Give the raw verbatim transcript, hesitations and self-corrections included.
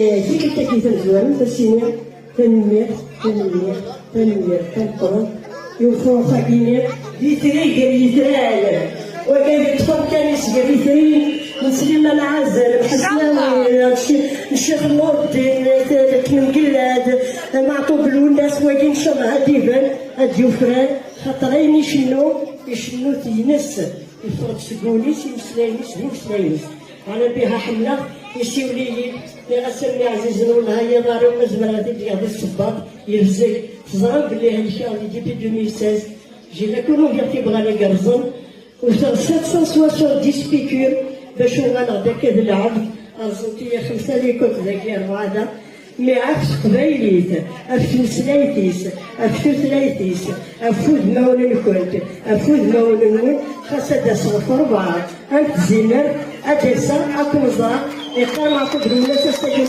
Tikkelt-agi tamezwarut, ad s-iniɣ tanemmirt, tanemmirt, tanemmirt tameqqrant i ufureq-agi-nni d Itri gar yitran. Wagi d ṭṭfer kan-is gar Itri n Sliman Ɛazal, Mḥesnawi, n Ccix Nuṛeddin, Tkemmgellad, Meɛṭub Lwennas, wagi n Cabɛa Diban, ad d-yufrar, xaṭer ayen icennu, icennu-t ines. Yeffeɣ-d seg wul-is, imeslayen-is d imeslayen-is. Ɛla biha ḥemmleɣ, isiwel-iyi-d, nniɣ-as a mmi ɛzizen, wellah ay aḍar-iw ma zemreɣ ad t-id-geɣ di ssebbaḍ, yebzeg. Teẓram belli helkeɣ di depuis deux mille seize, j'ai la colombierté bɣan ad gerẓen, wteɣ sept cent soixante-dix piqûres bac uɣaleɣ-d akka d lɛebd, rẓent-iyi xemsa likot dagi, rebɛa da. Mi ɣef teqbaylit, ɣef tmeslayt-is, ɣef tutlayt-is, ɣef wudmawen-nkent, ɣef wudmawen-nwen, xas ad d-aseɣ ɣef rebɛa, am tzimer, ad d-aseɣ ad ken-ẓreɣ, iqqar Meɛṭub Lwennas ass-agi